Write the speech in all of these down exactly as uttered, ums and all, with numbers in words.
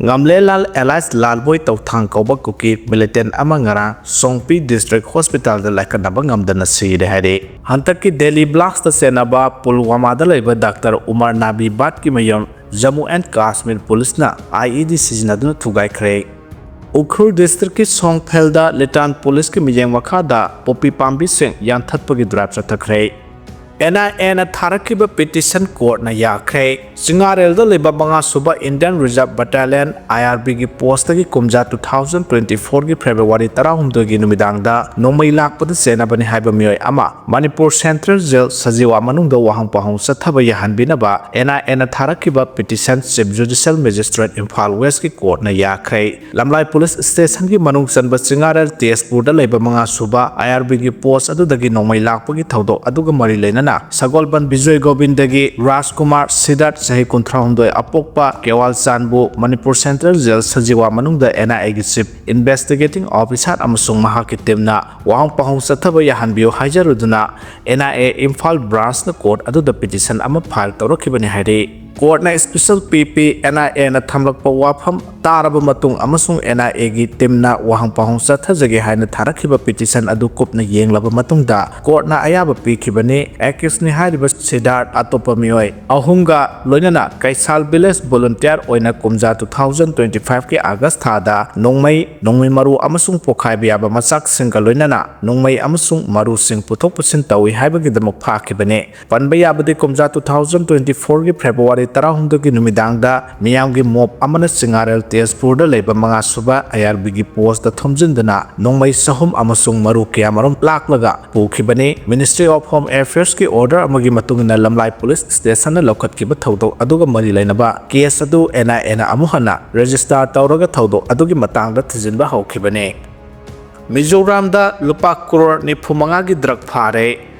ꯉꯝꯂꯦꯂꯥꯜ alias ꯂꯥꯜꯕꯣꯏ ꯇꯧꯊꯥꯡ ꯀꯧꯕ ꯀꯨꯀꯤ militant ꯑꯃ ꯉꯔꯥꯡ ꯁꯣꯡꯄꯤ district hospitalꯗ ꯂꯥꯏꯀꯠꯅꯕ ꯉꯝꯗꯅ ꯁꯤꯔꯦ ꯍꯥꯏꯔꯤ꯫ ꯍꯟꯗꯛꯀꯤ Delhi blastꯇ ꯆꯦꯟꯅꯕ ꯄꯨꯜꯋꯥꯃꯥꯗ ꯂꯩꯕ ꯗꯥꯛꯇꯔ ꯎꯃꯔ ꯅꯥꯕꯤ ꯕꯥꯠꯀꯤ ꯃꯌꯨꯝ Jammu and Kashmir policeꯅ IED ꯁꯤꯖꯤꯟꯅꯗꯨꯅ ꯊꯨꯒꯥꯏꯈ꯭ꯔꯦ꯫ ꯎꯈ꯭ꯔꯨꯜ districtꯀꯤ ꯁꯣꯡꯐꯦꯜꯗ Lieutenant policeꯀꯤ ꯃꯤꯠꯌꯦꯡ ꯃꯈꯥꯗ ꯄꯣꯄꯤ ꯄꯥꯝꯕꯤꯁꯤꯡ ꯌꯥꯟꯊꯠꯄꯒꯤ drive ꯆꯠꯊꯈ꯭ꯔꯦ꯫ NIAꯅ ꯊꯥꯔꯛꯈꯤꯕ petition courtꯅ ꯌꯥꯈ꯭ꯔꯦ꯫ ꯆꯤꯡꯉꯥꯔꯦꯜꯗ ꯂꯩꯕ ꯃꯉꯥ ꯁꯨꯕ Indian Reserve Battalion IRBꯒꯤ postꯇꯒꯤ ꯀꯨꯝꯖꯥ two thousand twenty fourꯒꯤ February ꯇꯔꯥꯍꯨꯝꯗꯣꯏꯒꯤ ꯅꯨꯃꯤꯗꯥꯡꯗ ꯅꯣꯡꯃꯩ ꯂꯥꯛꯄꯗ ꯆꯦꯟꯅꯕꯅꯤ ꯍꯥꯏꯕ ꯃꯤꯑꯣꯏ ꯑꯃ ꯃꯅꯤꯄꯨꯔ Central Jail ꯁꯖꯤꯋꯥ ꯃꯅꯨꯡꯗ ꯋꯥꯍꯪ ꯄꯥꯎꯍꯪ ꯆꯠꯊꯕ ꯌꯥꯍꯟꯕꯤꯅꯕ NIAꯅ ꯊꯥꯔꯛꯈꯤꯕ petition Chief Judicial Magistrate Imphal Westꯀꯤ courtꯅ ꯌꯥꯈ꯭ꯔꯦ꯫ ꯂꯝꯂꯥꯏ police stationꯒꯤ ꯃꯅꯨꯡ ꯆꯟꯕ ꯆꯤꯡꯉꯥꯔꯦꯜ ꯇꯦꯖꯄꯨꯔꯗ ꯂꯩꯕ ꯃꯉꯥ ꯁꯨꯕ IRBꯒꯤ post ꯑꯗꯨꯗꯒꯤ ꯅꯣꯡꯃꯩ ꯂꯥꯛꯄꯒꯤ ꯊꯧꯗꯣꯛ ꯑꯗꯨꯒ ꯃꯔꯤ ꯂꯩꯅꯅ ꯁꯒꯣꯜꯕꯟ ꯕꯤꯖꯣꯏ ꯒꯣꯕꯤꯟꯗꯒꯤ ꯔꯥꯖꯀꯨꯃꯥꯔ ꯁꯤꯗꯥꯔꯠ ꯆꯍꯤ ꯀꯨꯟꯊ꯭ꯔꯥꯍꯨꯝꯗꯣꯏ ꯑꯄꯣꯛꯄ ꯀꯦꯋꯥꯜ ꯆꯥꯟꯕꯨ ꯃꯅꯤꯄꯨꯔ Central Jail ꯁꯖꯤꯋꯥ ꯃꯅꯨꯡꯗ NIAꯒꯤ Chief Investigating Officer ꯑꯃꯁꯨꯡ ꯃꯍꯥꯛꯀꯤ teamꯅ ꯋꯥꯍꯪ ꯄꯥꯎꯍꯪ ꯆꯠꯊꯕ ꯌꯥꯍꯟꯕꯤꯌꯨ ꯍꯥꯏꯖꯔꯨꯗꯨꯅ NIA ꯏꯝꯐꯥꯜ branchꯅ court ꯑꯗꯨꯗ petition ꯑꯃ file ꯇꯧꯔꯛꯈꯤꯕꯅꯤ ꯍꯥꯏꯔꯤ꯫ Courtꯅ special PP NIAꯅ ꯊꯝꯂꯛꯄ ꯋꯥꯐꯝ ꯇꯥꯔꯕ ꯃꯇꯨꯡ ꯑꯃꯁꯨꯡ NIAꯒꯤ teamꯅ ꯋꯥꯍꯪ ꯄꯥꯎꯍꯪ ꯆꯠꯊꯖꯒꯦ ꯍꯥꯏꯅ ꯊꯥꯔꯛꯈꯤꯕ petition ꯑꯗꯨ ꯀꯨꯞꯅ ꯌꯦꯡꯂꯕ ꯃꯇꯨꯡꯗ courtꯅ ꯑꯌꯥꯕ ꯄꯤꯈꯤꯕꯅꯤ꯫ Accused ꯅꯤ ꯍꯥꯏꯔꯤꯕ ꯁꯤꯗꯥꯔꯠ ꯑꯇꯣꯞꯄ ꯃꯤꯑꯣꯏ ꯑꯍꯨꯝꯒ ꯂꯣꯏꯅꯅ ꯀꯩꯁꯥꯜ village volunteer ꯑꯣꯏꯅ ꯀꯨꯝꯖꯥ two thousand twenty fiveꯀꯤ August ꯊꯥꯗ ꯅꯣꯡꯃꯩ, ꯅꯣꯡꯃꯩ ꯃꯔꯨ ꯑꯃꯁꯨꯡ ꯄꯣꯈꯥꯏꯕ ꯌꯥꯕ ꯃꯆꯥꯛꯁꯤꯡꯒ ꯂꯣꯏꯅꯅ ꯅꯣꯡꯃꯩ ꯑꯃꯁꯨꯡ ꯃꯔꯨꯁꯤꯡ ꯄꯨꯊꯣꯛ ꯄꯨꯁꯤꯟ ꯇꯧꯏ ꯍꯥꯏꯕꯒꯤꯗꯃꯛ ꯐꯥꯈꯤꯕꯅꯤ꯫ ꯄꯟꯕ ꯌꯥꯕꯗꯤ ꯀꯨꯝꯖꯥ two thousand twenty fourꯒꯤ February ꯇꯔꯥꯍꯨꯝꯗꯣꯏꯒꯤ ꯅꯨꯃꯤꯗꯥꯡꯗ ꯃꯤꯌꯥꯝꯒꯤ mob ꯑꯃꯅ ꯆꯤꯡꯉꯥꯔꯦꯜ ꯇꯦꯖꯄꯨꯔꯗ ꯂꯩꯕ ꯃꯉꯥ ꯁꯨꯕ IRBꯒꯤ postꯇ ꯊꯣꯝꯖꯤꯟꯗꯨꯅ ꯅꯣꯡꯃꯩ ꯆꯍꯨꯝ ꯑꯃꯁꯨꯡ ꯃꯔꯨ ꯀꯌꯥꯃꯔꯨꯝ ꯂꯥꯛꯂꯒ ꯄꯨꯈꯤꯕꯅꯤ꯫ Ministry of Home Affairsꯀꯤ order ꯑꯃꯒꯤ ꯃꯇꯨꯡ ꯏꯟꯅ ꯂꯝꯂꯥꯏ police stationꯅ ꯂꯧꯈꯠꯈꯤꯕ ꯊꯧꯗꯣꯛ ꯑꯗꯨꯒ ꯃꯔꯤ ꯂꯩꯅꯕ case ꯑꯗꯨ NIAꯅ ꯑꯃꯨꯛ ꯍꯟꯅ register ꯇꯧꯔꯒ ꯊꯧꯗꯣꯛ ꯑꯗꯨꯒꯤ ꯃꯇꯥꯡꯗ ꯊꯤꯖꯤꯟꯕ ꯍꯧꯈꯤꯕꯅꯤ꯫ ꯃꯤꯖꯣꯔꯥꯝꯗ ꯂꯨꯄꯥ ꯀ꯭ꯔꯣꯔ ꯅꯤꯐꯨ ꯃꯉꯥꯒꯤ drug ꯐꯥꯔꯦ꯫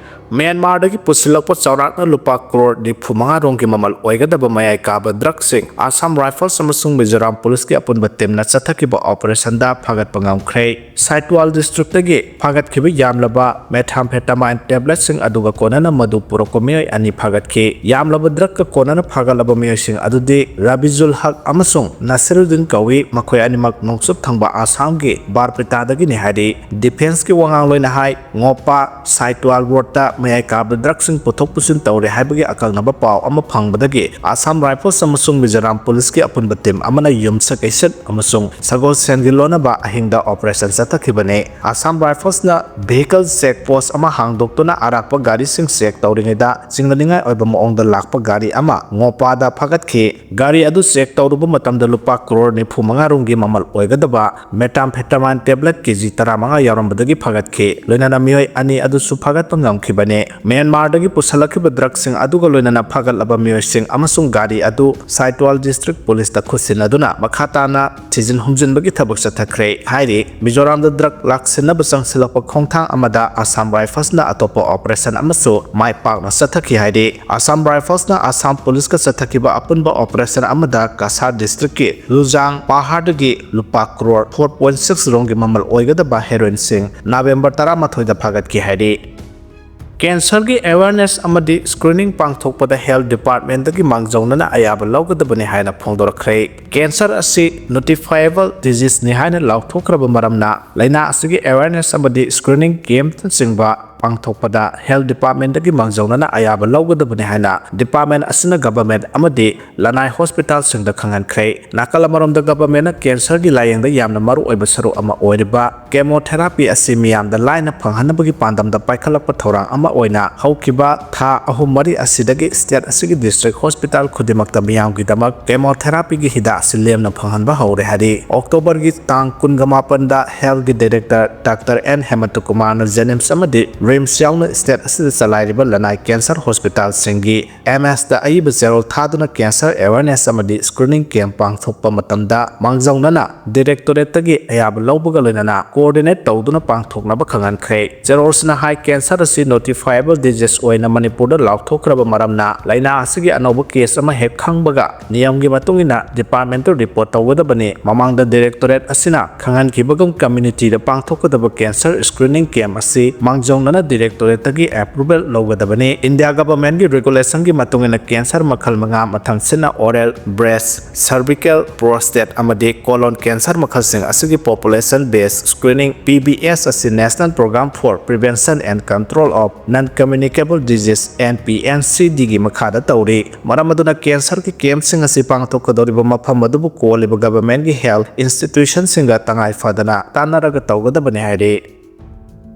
ꯃ꯭ꯌꯥꯟꯃꯥꯔꯗꯒꯤ ꯄꯨꯁꯤꯜꯂꯛꯄ ꯆꯥꯎꯔꯥꯛꯅ ꯂꯨꯄꯥ ꯀ꯭ꯔꯣꯔ ꯅꯤꯐꯨ ꯃꯉꯥ ꯔꯣꯝꯒꯤ ꯃꯃꯜ ꯑꯣꯏꯒꯗꯕ ꯃꯌꯥꯏ ꯀꯥꯕ ꯗ꯭ꯔꯒꯁꯤꯡ ꯑꯁꯥꯝ ꯔꯥꯏꯐꯜꯁ ꯑꯃꯁꯨꯡ ꯃꯤꯖꯣꯔꯥꯝ ꯄꯨꯂꯤꯁꯀꯤ ꯑꯄꯨꯟꯕ ꯇꯤꯝꯅ ꯆꯠꯊꯈꯤꯕ ꯑꯣꯄꯔꯦꯁꯟꯗ ꯐꯥꯒꯠꯄ ꯉꯝꯈ꯭ꯔꯦ꯫ ꯁꯥꯏꯇ꯭ꯋꯥꯜ ꯗꯤꯁꯇ꯭ꯔꯤꯛꯇꯒꯤ ꯐꯥꯒꯠꯈꯤꯕ ꯌꯥꯝꯂꯕ ꯃꯦꯊꯥꯝꯐꯦꯇꯥꯃꯥꯏꯟ ꯇꯦꯕ꯭ꯂꯦꯠꯁꯤꯡ ꯑꯗꯨꯒ ꯀꯣꯟꯅꯅ ꯃꯗꯨ ꯄꯨꯔꯛꯄ ꯃꯤꯑꯣꯏ ꯑꯅꯤ ꯐꯥꯒꯠꯈꯤ꯫ ꯌꯥꯝꯂꯕ ꯗ꯭ꯔꯒꯀ ꯀꯣꯟꯅꯅ ꯐꯥꯒꯠꯂꯕ ꯃꯤꯑꯣꯏꯁꯤꯡ ꯑꯗꯨꯗꯤ ꯔꯕꯤꯖꯨꯜ ꯍꯛ ꯑꯃꯁꯨꯡ ꯅꯥꯁꯤꯔꯨꯗꯤꯟ ꯀꯧꯏ꯫ ꯃꯈꯣꯏ ꯑꯅꯤꯃꯛ ꯅꯣꯡꯆꯨꯞ ꯊꯪꯕ ꯑꯁꯥꯝꯒꯤ ꯕꯥꯔꯄꯦꯇꯥꯗꯒꯤꯅꯤ ꯍꯥꯏꯔꯤ꯫ ꯗꯤꯐꯦꯟꯁꯀꯤ ꯋꯥꯉꯥꯡꯂꯣꯏꯅ ꯍꯥꯏ, ꯉꯣꯄꯥ ꯁꯥꯏꯇ꯭ꯋꯥꯜ ꯔꯣꯗꯇ ꯃꯌꯥꯏ ꯀꯥꯕ ꯗ꯭ꯔꯒꯁꯤꯡ ꯄꯨꯊꯣꯛ ꯄꯨꯁꯤꯟ ꯇꯧꯔꯦ ꯍꯥꯏꯕꯒꯤ ꯑꯀꯛꯅꯕ ꯄꯥꯎ ꯑꯃ ꯐꯪꯕꯗꯒꯤ ꯑꯁꯥꯝ ꯔꯥꯏꯐꯜꯁ ꯑꯃꯁꯨꯡ ꯃꯤꯖꯣꯔꯥꯝ ꯄꯨꯂꯤꯁꯀꯤ ꯑꯄꯨꯟꯕ ꯇꯤꯝ ꯑꯃꯅ ꯌꯨꯝꯁꯀꯩꯁ ꯑꯃꯁꯨꯡ ꯁꯒꯣꯜꯁꯦꯟꯒꯤ ꯂꯣꯟꯅꯕ ꯑꯍꯤꯡꯗ ꯑꯣꯄꯔꯦꯁꯟ ꯆꯠꯊꯈꯤꯕꯅꯤ꯫ ꯑꯁꯥꯝ ꯔꯥꯏꯐꯜꯁꯅ ꯚꯤꯍꯤꯀꯜ ꯆꯦꯛ ꯄꯣꯁ ꯑꯃ ꯍꯥꯡꯗꯣꯛꯇꯨꯅ ꯑꯔꯥꯛꯄ ꯒꯥꯔꯤꯁꯤꯡ ꯆꯦꯛ ꯇꯧꯔꯤꯉꯩꯗ ꯆꯤꯡꯅꯅꯤꯡꯉꯥꯏ ꯑꯣꯏꯕ ꯃꯑꯣꯡꯗ ꯂꯥꯛꯄ ꯒꯥꯔꯤ ꯑꯃ ꯉꯣꯄꯥꯗ ꯐꯥꯒꯠꯈꯤ꯫ ꯒꯥꯔꯤ ꯑꯗꯨ ꯆꯦꯛ ꯇꯧꯔꯨꯕ ꯃꯇꯝꯗ ꯂꯨꯄꯥ ꯀ꯭ꯔꯣꯔ ꯅꯤꯐꯨ ꯃꯉꯥ ꯔꯣꯝꯒꯤ ꯃꯃꯜ ꯑꯣꯏꯒꯗꯕ ꯃꯦꯇꯥꯝꯐꯦꯇꯥꯃꯥꯏꯟ ꯇꯦꯕ꯭ꯂꯦꯠ ꯀꯦꯖꯤ ꯇꯔꯥꯃꯉꯥ ꯌꯥꯎꯔꯝꯕꯗꯒꯤ ꯐꯥꯒꯠꯈꯤ꯫ ꯂꯣꯏꯅꯅ ꯃꯤꯑꯣꯏ ꯑꯅꯤ ꯑꯗꯨꯁꯨ ꯐꯥꯒꯠꯄ ꯉꯝꯈꯤꯕꯅꯤ꯫ ꯃ꯭ꯌꯥꯟꯃꯥꯔꯗꯒꯤ ꯄꯨꯁꯜꯂꯛꯈꯤꯕ ꯗ꯭ꯔꯒꯁꯤꯡ ꯑꯗꯨꯒ ꯂꯣꯏꯅꯅ ꯐꯥꯒꯠꯂꯕ ꯃꯤꯑꯣꯏꯁꯤꯡ ꯑꯃꯁꯨꯡ ꯒꯥꯔꯤ ꯑꯗꯨ ꯁꯥꯏꯇ꯭ꯋꯥꯜ ꯗꯤꯁꯇ꯭ꯔꯤꯛ ꯄꯨꯂꯤꯁꯇ ꯈꯨꯠꯁꯤꯟꯅꯗꯨꯅ ꯃꯈꯥ ꯇꯥꯅ ꯊꯤꯖꯤꯟ ꯍꯨꯝꯖꯤꯟꯕꯒꯤ ꯊꯕꯛ ꯆꯠꯊꯈ꯭ꯔꯦ ꯍꯥꯏꯔꯤ꯫ ꯃꯤꯖꯣꯔꯥꯝꯗ ꯗ꯭ꯔꯒ ꯂꯥꯛꯁꯤꯟꯅꯕ ꯆꯪꯁꯤꯜꯂꯛꯄ ꯈꯣꯡꯊꯥꯡ ꯑꯃꯗ ꯑꯁꯥꯝ ꯔꯥꯏꯐꯜꯁꯅ ꯑꯇꯣꯞꯄ ꯑꯣꯄꯔꯦꯁꯟ ꯑꯃꯁꯨ ꯃꯥꯏ ꯄꯥꯛꯅ ꯆꯠꯊꯈꯤ ꯍꯥꯏꯔꯤ꯫ ꯑꯁꯥꯝ ꯔꯥꯏꯐꯜꯁꯅ ꯑꯁꯥꯝ ꯄꯨꯂꯤꯁꯀ ꯆꯠꯊꯈꯤꯕ ꯑꯄꯨꯟꯕ ꯑꯣꯄꯔꯦꯁꯟ ꯑꯃꯗ ꯀꯁꯥꯔ ꯗꯤꯁꯇ꯭ꯔꯤꯛꯀꯤ ꯂꯨꯖꯥꯡ ꯄꯥꯍꯥꯔꯗꯒꯤ ꯂꯨꯄꯥ ꯀ꯭ꯔꯣꯔ ꯐꯣꯔ ꯄꯣꯏꯟ ꯁꯤꯛꯁ ꯔꯣꯝꯒꯤ ꯃꯃꯜ ꯑꯣꯏꯒꯗꯕ ꯍꯦꯔꯣꯏꯟꯁꯤꯡ ꯅꯕꯦꯝꯕꯔ ꯇꯔꯥꯃꯥꯊꯣꯏꯗ ꯐꯥꯒꯠꯈꯤ ꯍꯥꯏꯔꯤ꯫ ꯀꯦꯟꯁꯔꯒꯤ ꯑꯦꯋꯦꯌꯔꯅꯦꯁ ꯑꯃꯗꯤ ꯁ꯭ꯀ꯭ꯔꯤꯅꯤꯡ ꯄꯥꯡꯊꯣꯛꯄꯗ ꯍꯦꯜꯊ ꯗꯤꯄꯥꯔꯠꯃꯦꯟꯗꯒꯤ ꯃꯥꯡꯖꯧꯅꯅ ꯑꯌꯥꯕ ꯂꯧꯒꯗꯕꯅꯤ ꯍꯥꯏꯅ ꯐꯣꯡꯗꯣꯔꯛꯈ꯭ꯔꯦ꯫ ꯀꯦꯟꯁꯔ ꯑꯁꯤ ꯅꯣꯇꯤꯐꯥꯏꯌꯦꯕꯜ ꯗꯤꯖꯤꯖꯅꯤ ꯍꯥꯏꯅ ꯂꯥꯎꯊꯣꯛꯈ꯭ꯔꯕ ꯃꯔꯝꯅ, ꯂꯥꯏꯅꯥ ꯑꯁꯤꯒꯤ ꯑꯦꯋꯦꯌꯔꯅꯦꯁ ꯑꯃꯗꯤ ꯁ꯭ꯀ꯭ꯔꯤꯅꯤꯡ ꯀꯦꯝꯞꯅꯆꯤꯡꯕ ꯄꯥꯡꯊꯣꯛꯄꯗ ꯍꯦꯜꯊ ꯗꯤꯄꯥꯔꯠꯃꯦꯟꯗꯒꯤ ꯃꯥꯡꯖꯧꯅꯅ ꯑꯌꯥꯕ ꯂꯧꯒꯗꯕꯅꯤ ꯍꯥꯏꯅ ꯗꯤꯄꯥꯔꯠꯃꯦꯟ ꯑꯁꯤꯅ ꯒꯚꯔꯟꯃꯦꯟꯠ ꯑꯃꯗꯤ ꯂꯅꯥꯏ ꯍꯣꯁꯄꯤꯇꯥꯜꯁꯤꯡꯗ ꯈꯪꯍꯟꯈ꯭ꯔꯦ꯫ ꯅꯥꯀꯜ ꯑꯃꯔꯣꯝꯗ, ꯒꯚꯔꯟꯃꯦꯟꯠꯅ ꯀꯦꯟꯁꯔꯒꯤ ꯂꯥꯌꯦꯡꯗ ꯌꯥꯝꯅ ꯃꯔꯨꯑꯣꯏꯕ ꯁꯔꯨꯛ ꯑꯃ ꯑꯣꯏꯔꯤꯕ ꯀꯦꯃꯣꯊꯦꯔꯥꯄꯤ ꯑꯁꯤ ꯃꯤꯌꯥꯝꯗ ꯂꯥꯏꯅ ꯐꯪꯍꯟꯅꯕꯒꯤ ꯄꯥꯟꯗꯝꯗ ꯄꯥꯏꯈꯠꯂꯛꯄ ꯊꯧꯔꯥꯡ ꯑꯃ ꯑꯣꯏꯅ ꯍꯧꯈꯤꯕ ꯊꯥ ꯑꯍꯨꯝ ꯃꯔꯤ ꯑꯁꯤꯗꯒꯤ ꯁ꯭ꯇꯦꯠ ꯑꯁꯤꯒꯤ ꯗꯤꯁꯇ꯭ꯔꯤꯛ ꯍꯣꯁꯄꯤꯇꯥꯜ ꯈꯨꯗꯤꯡꯃꯛꯇ ꯃꯤꯌꯥꯝꯒꯤꯗꯃꯛ ꯀꯦꯃꯣꯊꯦꯔꯥꯄꯤꯒꯤ ꯍꯤꯗꯥꯛ ꯑꯁꯤ ꯂꯦꯝꯅ ꯐꯪꯍꯟꯕ ꯍꯧꯔꯦ ꯍꯥꯏꯔꯤ꯫ ꯑꯣꯛꯇꯣꯕꯔꯒꯤ ꯇꯥꯡ ꯀꯨꯟꯒ ꯃꯥꯄꯟꯗ ꯍꯦꯜꯊꯀꯤ ꯗꯥꯏꯔꯦꯛꯇꯔ ꯗꯥꯛꯇꯔ ꯑꯦꯟ ꯍꯦꯃꯟꯇ ꯀꯨꯃꯥꯔꯅ ꯖꯦꯅꯤꯝꯁ ꯑꯃꯗꯤ ꯔꯤꯝꯁ ꯌꯥꯎꯅ ꯁ꯭ꯇꯦꯠ ꯑꯁꯤꯗ ꯆꯂꯥꯏꯔꯤꯕ ꯂꯅꯥꯏ ꯀꯦꯟꯁꯔ ꯍꯣꯁꯄꯤꯇꯥꯜꯁꯤꯡꯒꯤ ꯑꯦꯝ ꯑꯦꯁꯇ ꯑꯏꯕ ꯆꯦꯔꯣꯜ ꯊꯥꯗꯨꯅ ꯀꯦꯟꯁꯔ ꯑꯦꯋꯦꯔꯅꯦꯁ ꯑꯃꯗꯤ ꯁ꯭ꯀ꯭ꯔꯤꯅꯤꯡ ꯀꯦꯝꯞ ꯄꯥꯡꯊꯣꯛꯄ ꯃꯇꯝꯗ ꯃꯥꯡꯖꯧꯅꯅ ꯗꯤꯔꯦꯛꯇꯣꯔꯦꯠꯇꯒꯤ ꯑꯌꯥꯕ ꯂꯧꯕꯒ ꯂꯣꯏꯅꯅ ꯀꯣꯑꯣꯔꯗꯤꯅꯦꯠ ꯇꯧꯗꯨꯅ ꯄꯥꯡꯊꯣꯛꯅꯕ ꯈꯪꯍꯟꯈ꯭ꯔꯦ꯫ ꯆꯦꯔꯣꯜꯁꯤꯅ ꯍꯥꯏ, ꯀꯦꯟꯁꯔ ꯑꯁꯤ ꯅꯣꯇꯤꯐꯥꯏꯕꯜ ꯗꯤꯖꯤꯖ ꯑꯣꯏꯅ ꯃꯅꯤꯄꯨꯔꯗ ꯂꯥꯎꯊꯣꯛꯈ꯭ꯔꯕ ꯃꯔꯝꯅ ꯂꯥꯏꯅꯥ ꯑꯁꯤꯒꯤ ꯑꯅꯧꯕ ꯀꯦꯁ ꯑꯃ ꯍꯦꯛ ꯈꯪꯕꯒ ꯅꯤꯌꯝꯒꯤ ꯃꯇꯨꯡ ꯏꯟꯅ ꯗꯤꯄꯥꯔꯠꯃꯦꯟꯇ ꯔꯤꯄꯣꯔꯠ ꯇꯧꯒꯗꯕꯅꯤ꯫ ꯃꯃꯥꯡꯗ ꯗꯤꯔꯦꯛꯇꯣꯔꯦꯠ ꯑꯁꯤꯅ ꯈꯪꯍꯟꯈꯤꯕꯒꯨꯝ ꯀꯝꯃ꯭ꯌꯨꯅꯤꯇꯤꯗ ꯄꯥꯡꯊꯣꯛꯀꯗꯕ ꯀꯦꯟꯁꯔ ꯁ꯭ꯀ꯭ꯔꯤꯅꯤꯡ ꯀꯦꯝꯞ ꯑꯁꯤ ꯃꯥꯡꯖꯧꯅꯅ ꯗꯤꯔꯦꯛꯇꯣꯔꯦꯠꯇꯒꯤ ꯑꯦꯄ꯭ꯔꯨꯕꯦꯜ ꯂꯧꯒꯗꯕꯅꯤ꯫ ꯏꯟꯗꯤꯌꯥ ꯒꯚꯔꯟꯃꯦꯟꯠꯀꯤ ꯔꯤꯒꯨꯂꯦꯁꯟꯒꯤ ꯃꯇꯨꯡ ꯏꯟꯅ ꯀꯦꯟꯁꯔ ꯃꯈꯜ ꯃꯉꯥ, ꯃꯊꯪꯁꯤꯠꯅ ꯑꯣꯔꯦꯜ, ꯕ꯭ꯔꯦꯁ, ꯁꯔꯚꯤꯀꯦꯜ, ꯄ꯭ꯔꯣꯁꯇꯦꯠ ꯑꯃꯗꯤ ꯀꯣꯂꯣꯟ ꯀꯦꯟꯁꯔ ꯃꯈꯜꯁꯤꯡ ꯑꯁꯤꯒꯤ ꯄꯣꯄꯨꯂꯦꯁꯟ ꯕꯦꯁ ꯁ꯭ꯀ꯭ꯔꯤꯅꯤꯡ, ꯄꯤ ꯕꯤ ꯑꯦꯁ, ꯑꯁꯤ National Program for Prevention and Control of Non-Communicable Disease, N P N C ꯗꯤꯒꯤ ꯃꯈꯥꯗ ꯇꯧꯔꯤ꯫ ꯃꯔꯝ ꯑꯗꯨꯅ ꯀꯦꯟꯁꯔꯒꯤ ꯀꯦꯝꯞꯁꯤꯡ ꯑꯁꯤ ꯄꯥꯡꯊꯣꯛꯀꯗꯧꯔꯤꯕ ꯃꯐꯝ ꯑꯗꯨꯕꯨ ꯀꯣꯜꯂꯤꯕ ꯒꯚꯔꯟꯃꯦꯟꯠꯀꯤ ꯍꯦꯜꯊ ꯏꯟꯁꯇꯤꯇ꯭ꯌꯨꯁꯟꯁꯤꯡꯒ ꯇꯉꯥꯏ ꯐꯗꯅ ꯇꯥꯟꯅꯔꯒ ꯇꯧꯒꯗꯕꯅꯤ ꯍꯥꯏꯔꯤ꯫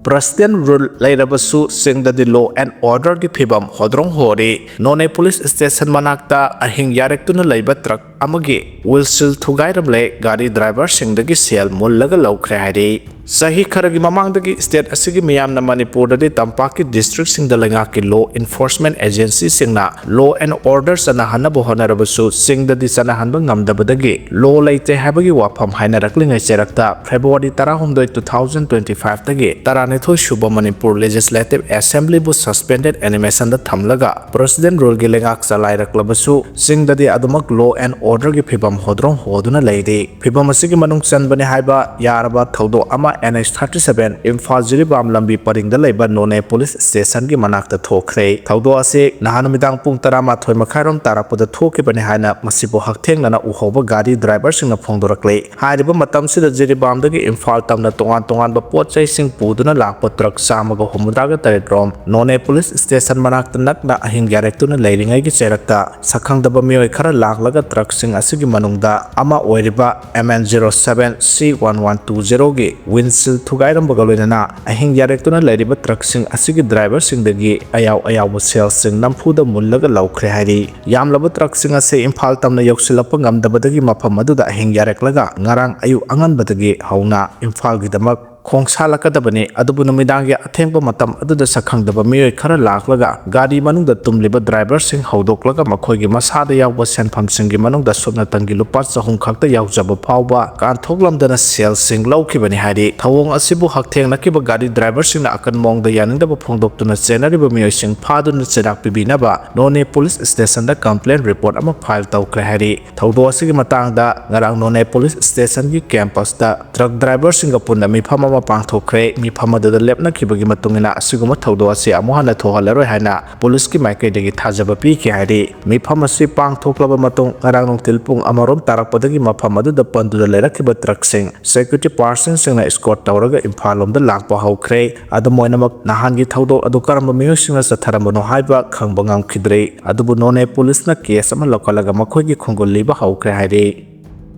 ꯄ꯭ꯔꯁꯤꯗꯦꯟꯠ ꯔꯨꯜ ꯂꯩꯔꯕꯁꯨ ꯆꯤꯡꯗꯗꯤ ꯂꯣ ꯑꯦꯟ ꯑꯣꯔꯗꯔꯒꯤ ꯐꯤꯕꯝ ꯍꯣꯗ꯭ꯔꯣꯡ ꯍꯣꯔꯤ꯫ ꯅꯣꯅꯦ ꯄꯨꯂꯤꯁ ꯁ꯭ꯇꯦꯁꯟ ꯃꯅꯥꯛꯇ ꯑꯍꯤꯡ ꯌꯥꯔꯦꯛꯇꯨꯅ ꯂꯩꯕ ꯇ꯭ꯔꯛ ꯑꯃꯒꯤ ꯋꯤꯟꯁꯤꯜ ꯊꯨꯒꯥꯏꯔꯝꯂꯦ꯫ ꯒꯥꯔꯤ ꯗ꯭ꯔꯥꯏꯚꯔꯁꯤꯡꯗꯒꯤ ꯁꯦꯜ ꯃꯨꯜꯂꯒ ꯂꯧꯈ꯭ꯔꯦ ꯍꯥꯏꯔꯤ꯫ ꯆꯍꯤ ꯈꯔꯒꯤ ꯃꯃꯥꯡꯗꯒꯤ ꯁ꯭ꯇꯦꯠ ꯑꯁꯤꯒꯤ ꯃꯤꯌꯥꯝꯅ ꯃꯅꯤꯄꯨꯔꯗꯗꯤ ꯇꯝꯄꯥꯛꯀꯤ ꯗꯤꯁꯇ꯭ꯔꯤꯛꯁꯤꯡꯗ ꯂꯩꯉꯥꯛꯀꯤ ꯂꯣ ꯏꯟꯐꯣꯔꯁꯃꯦꯟꯠ ꯑꯦꯖꯦꯟꯁꯤꯁꯤꯡꯅ ꯂꯣ ꯑꯦꯟ ꯑꯣꯔꯗꯔ ꯆꯠꯅꯍꯟꯅꯕ ꯍꯣꯠꯅꯔꯕꯁꯨ ꯆꯤꯡꯗꯗꯤ ꯆꯠꯅꯍꯟꯕ ꯉꯝꯗꯕꯗꯒꯤ ꯂꯣ ꯂꯩꯇꯦ ꯍꯥꯏꯕꯒꯤ ꯋꯥꯐꯝ ꯍꯥꯏꯅꯔꯛꯂꯤꯉꯩ ꯆꯩꯔꯛꯇ ꯐꯦꯕ꯭ꯔꯨꯋꯥꯔꯤ ꯇꯔꯥꯍꯨꯝꯗꯣꯏ, two thousand twenty five ꯇꯒꯤ ꯇꯔꯥꯅꯤꯊꯣꯏ ꯁꯨꯕ ꯃꯅꯤꯄꯨꯔ ꯂꯦꯖꯤꯁꯂꯦꯇꯤꯚ ꯑꯦꯁꯦꯝꯕ꯭ꯂꯤꯕꯨ ꯁꯁꯄꯦꯟꯗꯦꯗ ꯑꯦꯅꯤꯃꯦꯁꯟꯗ ꯊꯝꯂꯒ ꯄ꯭ꯔꯁꯤꯗꯦꯟꯠ ꯔꯨꯜꯒꯤ ꯂꯩꯉꯥꯛ ꯆꯂꯥꯏꯔꯛꯂꯕꯁꯨ ꯆꯤꯡꯗꯗꯤ ꯑꯗꯨꯃꯛ ꯂꯣ ꯑꯦꯟ ꯑꯣꯔꯗꯔꯒꯤ ꯐꯤꯕꯝ ꯍꯣꯗ꯭ꯔꯣꯡ ꯍꯣꯗꯨꯅ ꯂꯩꯔꯤ꯫ ꯐꯤꯕꯝ ꯑꯁꯤꯒꯤ ꯃꯅꯨꯡ ꯆꯟꯕꯅꯤ ꯍꯥꯏꯕ ꯌꯥꯔꯕ ꯊꯧꯗꯣꯛ ꯑꯃ N H thirty seven Imphal Jiribam ꯂꯝꯕꯤ ꯄꯔꯤꯡꯗ ꯂꯩꯕ ꯅꯣꯅꯦ ꯄꯨꯂꯤꯁ ꯁ꯭ꯇꯦꯁꯟꯒꯤ ꯃꯅꯥꯛꯇ ꯊꯣꯛꯈ꯭ꯔꯦ꯫ ꯊꯧꯗꯣꯛ ꯑꯁꯤ ꯅꯍꯥꯟ ꯅꯨꯃꯤꯗꯥꯡ ꯄꯨꯡ ꯇꯔꯥꯃꯥꯊꯣꯏ ꯃꯈꯥꯏꯔꯣꯝ ꯇꯥꯔꯛꯄꯗ ꯊꯣꯛꯈꯤꯕꯅꯤ ꯍꯥꯏꯅ ꯃꯁꯤꯕꯨ ꯍꯛꯊꯦꯡꯅꯅ ꯎꯍꯧꯕ ꯒꯥꯔꯤ ꯗ꯭ꯔꯥꯏꯚꯔꯁꯤꯡꯅ ꯐꯣꯡꯗꯣꯔꯛꯂꯤ꯫ ꯍꯥꯏꯔꯤꯕ ꯃꯇꯝꯁꯤꯗ ꯖꯤꯔꯤꯕꯥꯝꯗꯒꯤ ꯏꯝꯐꯥꯜ ꯇꯝꯅ ꯇꯣꯉꯥꯟ ꯇꯣꯉꯥꯟꯕ ꯄꯣꯠ ꯆꯩꯁꯤꯡ ꯄꯨꯗꯨꯅ ꯂꯥꯛꯄ ꯇ꯭ꯔꯛ ꯆꯥꯝꯃꯒ ꯍꯨꯝꯐꯨꯇꯔꯥꯒ ꯇꯔꯦꯠ ꯔꯣꯝ ꯅꯣꯅꯦ ꯄꯨꯂꯤꯁ ꯁ꯭ꯇꯦꯁꯟ ꯃꯅꯥꯛꯇ ꯅꯛꯅ ꯑꯍꯤꯡ ꯌꯥꯔꯦꯛꯇꯨꯅ ꯂꯩꯔꯤꯉꯩꯒꯤ ꯆꯩꯔꯛꯇ ꯁꯛꯈꯪꯗꯕ ꯃꯤꯑꯣꯏ ꯈꯔ ꯂꯥꯛꯂꯒ ꯇ꯭ꯔꯛꯁꯤꯡ ꯑꯁꯤꯒꯤ ꯃꯅꯨꯡꯗ ꯑꯃ ꯑꯣꯏꯔꯤꯕ M N zero seven C one one two zero ꯒꯤ ꯋꯤꯟꯁꯤꯜ ꯊꯨꯒꯥꯏꯔꯝꯕꯒ ꯂꯣꯏꯅꯅ ꯑꯍꯤꯡ ꯌꯥꯔꯦꯛꯇꯨꯅ ꯂꯩꯔꯤꯕ ꯇ꯭ꯔꯛꯁꯤꯡ ꯑꯁꯤꯒꯤ ꯗ꯭ꯔꯥꯏꯚꯔꯁꯤꯡꯗꯒꯤ ꯑꯌꯥꯎ ꯑꯌꯥꯎꯕ ꯁꯦꯜꯁꯤꯡ ꯅꯝꯐꯨꯗ ꯃꯨꯜꯂꯒ ꯂꯧꯈ꯭ꯔꯦ ꯍꯥꯏꯔꯤ꯫ ꯌꯥꯝꯂꯕ ꯇ꯭ꯔꯛꯁꯤꯡ ꯑꯁꯤ ꯏꯝꯐꯥꯜ ꯇꯝꯅ ꯌꯧꯁꯤꯜꯂꯛꯄ ꯉꯝꯗꯕꯗꯒꯤ ꯃꯐꯝ ꯑꯗꯨꯗ ꯑꯍꯤꯡ ꯌꯥꯔꯦꯛꯂꯒ ꯉꯔꯥꯡ ꯑꯌꯨꯛ ꯑꯉꯟꯕꯗꯒꯤ ꯍꯧꯅ ꯏꯝꯐꯥꯜꯒꯤꯗꯃꯛ ꯈꯣꯡꯁꯥꯜꯂꯛꯀꯗꯕꯅꯤ꯫ ꯑꯗꯨꯕꯨ ꯅꯨꯃꯤꯗꯥꯡꯒꯤ ꯑꯊꯦꯡꯕ ꯃꯇꯝ ꯑꯗꯨꯗ ꯁꯛꯈꯪꯗꯕ ꯃꯤꯑꯣꯏ ꯈꯔ ꯂꯥꯛꯂꯒ ꯒꯥꯔꯤ ꯃꯅꯨꯡꯗ ꯇꯨꯝꯂꯤꯕ ꯗ꯭ꯔꯥꯏꯚꯔꯁꯤꯡ ꯍꯧꯗꯣꯛꯂꯒ ꯃꯈꯣꯏꯒꯤ ꯃꯁꯥꯗ ꯌꯥꯎꯕ ꯁꯦꯟꯐꯝꯁꯤꯡꯒꯤ ꯃꯅꯨꯡꯗ ꯁꯨꯞꯅꯇꯪꯒꯤ ꯂꯨꯄꯥ ꯆꯍꯨꯝ ꯈꯛꯇ ꯌꯥꯎꯖꯕ ꯐꯥꯎꯕ ꯀꯥꯟꯊꯣꯛꯂꯝꯗꯅ ꯁꯦꯜꯁꯤꯡ ꯂꯧꯈꯤꯕꯅꯤ ꯍꯥꯏꯔꯤ꯫ ꯊꯧꯑꯣꯡ ꯑꯁꯤꯕꯨ ꯍꯛꯊꯦꯡꯅꯈꯤꯕ ꯒꯥꯔꯤ ꯗ꯭ꯔꯥꯏꯚꯔꯁꯤꯡꯅ ꯑꯀꯟ ꯃꯑꯣꯡꯗ ꯌꯥꯅꯤꯡꯗꯕ ꯐꯣꯡꯗꯣꯛꯇꯨꯅ ꯆꯦꯟꯅꯔꯤꯕ ꯃꯤꯑꯣꯏꯁꯤꯡ ꯐꯥꯗꯨꯅ ꯆꯩꯔꯥꯛ ꯄꯤꯕꯤꯅꯕ ꯅꯣꯅꯦ ꯄꯨꯂꯤꯁ ꯁ꯭ꯇꯦꯁꯟꯗ ꯀꯝꯄ꯭ꯂꯦꯟ ꯔꯤꯄꯣꯔꯠ ꯑꯃ ꯐꯥꯏꯜ ꯇꯧꯈ꯭ꯔꯦ ꯍꯥꯏꯔꯤ꯫ ꯊꯧꯗꯣꯛ ꯑꯁꯤꯒꯤ ꯃꯇꯥꯡꯗ ꯉꯔꯥꯡ ꯅꯣꯅꯦ ꯄꯨꯂꯤꯁ ꯁ꯭ꯇꯦꯁꯟꯒꯤ ꯀꯦꯝꯄꯁꯇ ꯇ꯭ꯔꯛ ꯗ꯭ꯔꯥꯏꯚꯔꯁꯤꯡꯒ ꯄꯨꯟꯅ ꯃꯤꯐꯝ ꯑꯃ ꯄꯥꯡꯊꯣꯛꯈ꯭ꯔꯦ꯫ ꯃꯤꯐꯝ ꯑꯗꯨꯗ ꯂꯦꯞꯅꯈꯤꯕꯒꯤ ꯃꯇꯨꯡ ꯏꯟꯅ ꯑꯁꯤꯒꯨꯝꯕ ꯊꯧꯗꯣꯛ ꯑꯁꯤ ꯑꯃꯨꯛ ꯍꯟꯅ ꯊꯣꯛꯍꯜꯂꯔꯣꯏ ꯍꯥꯏꯅ ꯄꯨꯂꯤꯁꯀꯤ ꯃꯥꯏꯀꯩꯗꯒꯤ ꯊꯥꯖꯕ ꯄꯤꯈꯤ ꯍꯥꯏꯔꯤ꯫ ꯃꯤꯐꯝ ꯑꯁꯤ ꯄꯥꯡꯊꯣꯛꯂꯕ ꯃꯇꯨꯡ ꯉꯔꯥꯡ ꯅꯨꯡꯊꯤꯜ ꯄꯨꯡ ꯑꯃꯔꯣꯝ ꯇꯥꯔꯛꯄꯗꯒꯤ ꯃꯐꯝ ꯑꯗꯨꯗ ꯄꯟꯗꯨꯅ ꯂꯩꯔꯛꯈꯤꯕ ꯇ꯭ꯔꯛꯁꯤꯡ ꯁꯦꯀ꯭ꯌꯨꯔꯤꯇꯤ ꯄꯥꯔꯁꯟꯁꯤꯡꯅ ꯏꯁꯀꯣꯔꯠ ꯇꯧꯔꯒ ꯏꯝꯐꯥꯜ ꯂꯣꯝꯗ ꯂꯥꯛꯄ ꯍꯧꯈ꯭ꯔꯦ꯫ ꯑꯗꯨꯝ ꯑꯣꯏꯅꯃꯛ, ꯅꯍꯥꯟꯒꯤ ꯊꯧꯗꯣꯛ ꯑꯗꯨ ꯀꯔꯝꯕ ꯃꯤꯑꯣꯏꯁꯤꯡꯅ ꯆꯠꯊꯔꯝꯕꯅꯣ ꯍꯥꯏꯕ ꯈꯪꯕ ꯉꯝꯈꯤꯗ꯭ꯔꯤ꯫ ꯑꯗꯨꯕꯨ ꯅꯣꯅꯦ ꯄꯨꯂꯤꯁꯅ ꯀꯦꯁ ꯑꯃ ꯂꯧꯈꯠꯂꯒ ꯃꯈꯣꯏꯒꯤ ꯈꯣꯡꯒꯨꯜ ꯂꯤꯕ ꯍꯧꯈ꯭ꯔꯦ ꯍꯥꯏꯔꯤ꯫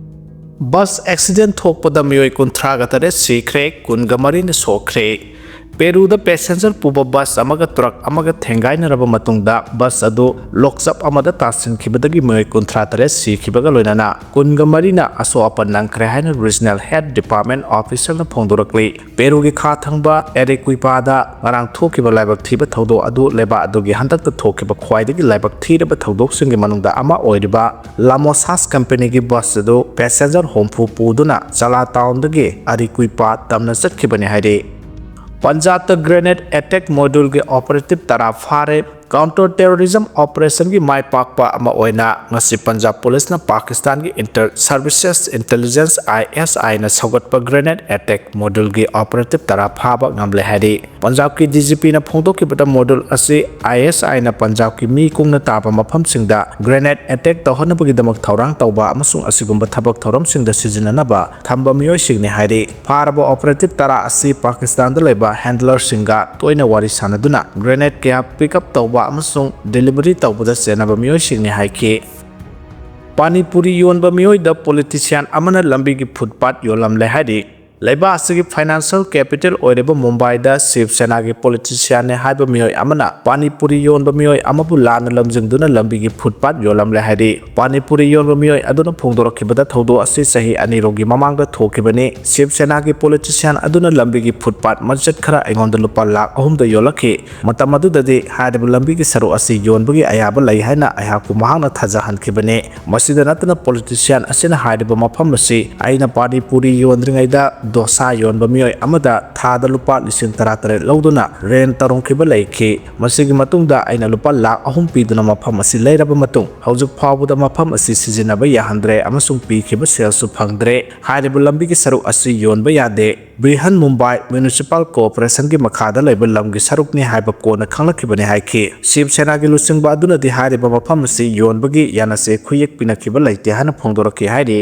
ꯕꯁ ꯑꯦꯛꯁꯤꯗꯦꯟ ꯊꯣꯛꯄꯗ ꯃꯤꯑꯣꯏ ꯀꯨꯟꯊ꯭ꯔꯥꯒ ꯇꯔꯦꯠ ꯁꯤꯈ꯭ꯔꯦ, ꯀꯨꯟꯒ ꯃꯔꯤꯅ ꯁꯣꯛꯈ꯭ꯔꯦ꯫ ꯄꯦꯔꯨꯗ ꯄꯦꯁꯦꯟꯖꯔ ꯄꯨꯕ ꯕꯁ ꯑꯃꯒ ꯇ꯭ꯔꯛ ꯑꯃꯒ ꯊꯦꯡꯒꯥꯏꯅꯔꯕ ꯃꯇꯨꯡꯗ ꯕꯁ ꯑꯗꯨ ꯂꯣꯛꯆꯞ ꯑꯃꯗ ꯇꯥꯁꯤꯟꯈꯤꯕꯗꯒꯤ ꯃꯤꯑꯣꯏ ꯀꯨꯟꯊ꯭ꯔꯥ ꯇꯔꯦꯠ ꯁꯤꯈꯤꯕꯒ ꯂꯣꯏꯅꯅ ꯀꯨꯟꯒ ꯃꯔꯤꯅ ꯑꯁꯣꯛ ꯑꯄꯟ ꯅꯪꯈ꯭ꯔꯦ ꯍꯥꯏꯅ ꯔꯤꯖꯅꯦꯜ ꯍꯦꯜꯊ ꯗꯤꯄꯥꯔꯠꯃꯦꯟ ꯑꯣꯐꯤꯁꯤꯌꯦꯜꯅ ꯐꯣꯡꯗꯣꯔꯛꯂꯤ꯫ ꯄꯦꯔꯨꯒꯤ ꯈꯥ ꯊꯪꯕ ꯑꯦꯔꯤꯀꯨꯏꯄꯥꯗ ꯉꯔꯥꯡ ꯊꯣꯛꯈꯤꯕ ꯂꯥꯏꯕꯛ ꯊꯤꯕ ꯊꯧꯗꯣꯛ ꯑꯗꯨ ꯂꯩꯕꯥꯛ ꯑꯗꯨꯒꯤ ꯍꯟꯗꯛꯇ ꯊꯣꯛꯈꯤꯕ ꯈ꯭ꯋꯥꯏꯗꯒꯤ ꯂꯥꯏꯕꯛ ꯊꯤꯔꯕ ꯊꯧꯗꯣꯛꯁꯤꯡꯒꯤ ꯃꯅꯨꯡꯗ ꯑꯃ ꯑꯣꯏꯔꯤꯕ ꯂꯥꯃꯣꯁꯥꯁ ꯀꯝꯄꯦꯅꯤꯒꯤ ꯕꯁ ꯑꯗꯨ ꯄꯦꯁꯦꯟꯖꯔ ꯍꯨꯝꯐꯨ ꯄꯨꯗꯨꯅ ꯆꯂꯥ ꯇꯥꯎꯟꯗꯒꯤ ꯑꯔꯤꯀꯨꯏꯄꯥ ꯇꯝꯅ ꯆꯠꯈꯤꯕꯅꯤ ꯍꯥꯏꯔꯤ꯫ ꯄꯟꯖꯥꯕꯇ ꯒ꯭ꯔꯦꯅꯦꯗ ꯑꯦꯇꯦꯛ ꯃꯣꯗ꯭ꯌꯨꯜꯒꯤ ꯑꯣꯄꯔꯦꯇꯤꯚ ꯇꯔꯥ ꯐꯥꯔꯦ꯫ ꯀꯥꯎꯟꯇꯔ ꯇꯦꯔꯣꯔꯤꯖꯝ ꯑꯣꯄꯔꯦꯁꯟꯒꯤ ꯃꯥꯏ ꯄꯥꯛꯄ ꯑꯃ ꯑꯣꯏꯅ ꯉꯁꯤ ꯄꯟꯖꯥꯕ ꯄꯨꯂꯤꯁꯅ ꯄꯥꯀꯤꯁꯇꯥꯟꯒꯤ ꯏꯟꯇꯔ ꯁꯔꯚꯤꯁꯦꯁ ꯏꯟꯇꯦꯂꯤꯖꯦꯟꯁ, ꯑꯥꯏ ꯑꯦꯁ ꯑꯥꯏꯅ ꯁꯧꯒꯠꯄ ꯒ꯭ꯔꯦꯅꯦꯗ ꯑꯦꯇꯦꯛ ꯃꯣꯗ꯭ꯌꯨꯜꯒꯤ ꯑꯣꯄꯔꯦꯇꯤꯚ ꯇꯔꯥ ꯐꯥꯕ ꯉꯝꯂꯦ ꯍꯥꯏꯔꯤ꯫ ꯄꯟꯖꯥꯕꯀꯤ ꯗꯤ ꯖꯤ ꯄꯤꯅ ꯐꯣꯡꯗꯣꯛꯈꯤꯕꯗ ꯃꯣꯗ꯭ꯌꯨꯜ ꯑꯁꯤ ꯑꯥꯏ ꯑꯦꯁ ꯑꯥꯏꯅ ꯄꯟꯖꯥꯕꯀꯤ ꯃꯤ ꯀꯨꯡꯅ ꯇꯥꯕ ꯃꯐꯝꯁꯤꯡꯗ ꯒ꯭ꯔꯦꯅꯦꯗ ꯑꯦꯇꯦꯛ ꯇꯧꯍꯟꯅꯕꯒꯤꯗꯃꯛ ꯊꯧꯔꯥꯡ ꯇꯧꯕ ꯑꯃꯁꯨꯡ ꯑꯁꯤꯒꯨꯝꯕ ꯊꯕꯛ ꯊꯧꯔꯝꯁꯤꯡꯗ ꯁꯤꯖꯤꯟꯅꯅꯕ ꯊꯝꯕ ꯃꯤꯑꯣꯏꯁꯤꯡꯅꯤ ꯍꯥꯏꯔꯤ꯫ ꯐꯥꯔꯕ ꯑꯣꯄꯔꯦꯇꯤꯚ ꯇꯔꯥ ꯑꯁꯤ ꯄꯥꯀꯤꯁꯇꯥꯟꯗ ꯂꯩꯕ ꯍꯦꯟꯗꯂꯔꯁꯤꯡꯒ ꯇꯣꯏꯅ ꯋꯥꯔꯤ ꯁꯥꯅꯗꯨꯅ ꯒ꯭ꯔꯦꯅꯦꯗ ꯀꯌꯥ ꯄꯤꯛ ꯑꯞ ꯇꯧꯕ ꯑꯃꯁꯨꯡ ꯗꯦꯂꯤꯚꯔꯤ ꯇꯧꯕꯗ ꯆꯦꯟꯅꯕ ꯃꯤꯑꯣꯏꯁꯤꯡꯅꯤ ꯍꯥꯏꯈꯤ꯫ ꯄꯥꯅꯤꯄꯨꯔꯤ ꯌꯣꯟꯕ ꯃꯤꯑꯣꯏꯗ ꯄꯣꯂꯤꯇꯤꯁꯤꯌꯥꯟ ꯑꯃꯅ ꯂꯝꯕꯤꯒꯤ ꯐꯨꯠꯄꯥꯠ ꯌꯣꯜꯂꯝꯂꯦ ꯍꯥꯏꯔꯤ꯫ ꯂꯩꯕꯥꯛ ꯑꯁꯤꯒꯤ ꯐꯥꯏꯅꯥꯟꯁꯤꯌꯦꯜ ꯀꯦꯄꯤꯇꯦꯜ ꯑꯣꯏꯔꯤꯕ ꯃꯨꯝꯕꯥꯏꯗ ꯁꯤꯕ ꯁꯦꯅꯥꯒꯤ ꯄꯣꯂꯤꯇꯤꯁꯤꯌꯥꯟꯅꯤ ꯍꯥꯏꯕ ꯃꯤꯑꯣꯏ ꯑꯃꯅ ꯄꯥꯅꯤꯄꯨꯔꯤ ꯌꯣꯟꯕ ꯃꯤꯑꯣꯏ ꯑꯃꯕꯨ ꯂꯥꯟꯅ ꯂꯝꯖꯤꯡꯗꯨꯅ ꯂꯝꯕꯤꯒꯤ ꯐꯨꯠꯄꯥꯠ ꯌꯣꯜꯂꯝꯂꯦ ꯍꯥꯏꯔꯤ꯫ ꯄꯥꯅꯤꯄꯨꯔꯤ ꯌꯣꯟꯕ ꯃꯤꯑꯣꯏ ꯑꯗꯨꯅ ꯐꯣꯡꯗꯣꯔꯛꯈꯤꯕꯗ ꯊꯧꯗꯣꯛ ꯑꯁꯤ ꯆꯍꯤ ꯑꯅꯤꯔꯣꯝꯒꯤ ꯃꯃꯥꯡꯗ ꯊꯣꯛꯈꯤꯕꯅꯤ꯫ ꯁꯤꯕ ꯁꯦꯅꯥꯒꯤ ꯄꯣꯂꯤꯇꯤꯁꯤꯌꯥꯟ ꯑꯗꯨꯅ ꯂꯝꯕꯤꯒꯤ ꯐꯨꯠꯄꯥꯠ ꯃꯆꯦꯠ ꯈꯔ ꯑꯩꯉꯣꯟꯗ ꯂꯨꯄꯥ ꯂꯥꯈ ꯑꯍꯨꯝꯗ ꯌꯣꯜꯂꯛꯈꯤ꯫ ꯃꯇꯝ ꯑꯗꯨꯗꯗꯤ ꯍꯥꯏꯔꯤꯕ ꯂꯝꯕꯤꯒꯤ ꯁꯔꯨꯛ ꯑꯁꯤ ꯌꯣꯟꯕꯒꯤ ꯑꯌꯥꯕ ꯂꯩ ꯍꯥꯏꯅ ꯑꯩꯍꯥꯛꯄꯨ ꯃꯍꯥꯛꯅ ꯊꯥꯖꯍꯟꯈꯤꯕꯅꯤ꯫ ꯃꯁꯤꯗ ꯅꯠꯇꯅ ꯄꯣꯂꯤꯇꯤꯁꯤꯌꯥꯟ ꯑꯁꯤꯅ ꯍꯥꯏꯔꯤꯕ ꯃꯐꯝ ꯑꯁꯤ ꯑꯩꯅ ꯄꯥꯅꯤꯄꯨꯔꯤ ꯌꯣꯟꯗ꯭ꯔꯤꯉꯩꯗ ꯗꯣꯁꯥ ꯌꯣꯟꯕ ꯃꯤꯑꯣꯏ ꯑꯃꯗ ꯊꯥꯗ ꯂꯨꯄꯥ ꯂꯤꯁꯤꯡ ꯇꯔꯥ ꯇꯔꯦꯠ ꯂꯧꯗꯨꯅ ꯔꯦꯟ ꯇꯧꯔꯝꯈꯤꯕ ꯂꯩꯈꯤ꯫ ꯃꯁꯤꯒꯤ ꯃꯇꯨꯡꯗ ꯑꯩꯅ ꯂꯨꯄꯥ ꯂꯥꯈ ꯑꯍꯨꯝ ꯄꯤꯗꯨꯅ ꯃꯐꯝ ꯑꯁꯤ ꯂꯩꯔꯕ ꯃꯇꯨꯡ ꯍꯧꯖꯤꯛ ꯐꯥꯎꯕꯗ ꯃꯐꯝ ꯑꯁꯤ ꯁꯤꯖꯤꯟꯅꯕ ꯌꯥꯍꯟꯗ꯭ꯔꯦ ꯑꯃꯁꯨꯡ ꯄꯤꯈꯤꯕ ꯁꯦꯜꯁꯨ ꯐꯪꯗ꯭ꯔꯦ꯫ ꯍꯥꯏꯔꯤꯕ ꯂꯝꯕꯤꯒꯤ ꯁꯔꯨꯛ ꯑꯁꯤ ꯌꯣꯟꯕ ꯌꯥꯗꯦ꯫ ꯕ꯭ꯔꯤꯍꯟ ꯃꯨꯝꯕꯥꯏ ꯃ꯭ꯌꯨꯅꯤꯁꯤꯄꯥꯜ ꯀꯣꯔꯄꯣꯔꯦꯁꯟꯒꯤ ꯃꯈꯥꯗ ꯂꯩꯕ ꯂꯝꯒꯤ ꯁꯔꯨꯛꯅꯤ ꯍꯥꯏꯕ ꯀꯣꯟꯅ ꯈꯪꯂꯛꯈꯤꯕꯅꯤ ꯍꯥꯏꯈꯤ꯫ ꯁꯤꯕ ꯁꯦꯅꯥꯒꯤ ꯂꯨꯆꯤꯡꯕ ꯑꯗꯨꯅꯗꯤ ꯍꯥꯏꯔꯤꯕ ꯃꯐꯝ ꯑꯁꯤ ꯌꯣꯟꯕꯒꯤ ꯌꯥꯅꯁꯦ ꯈꯨꯌꯦꯛ ꯄꯤꯅꯈꯤꯕ ꯂꯩꯇꯦ ꯍꯥꯏꯅ ꯐꯣꯡꯗꯣꯔꯛꯈꯤ ꯍꯥꯏꯔꯤ꯫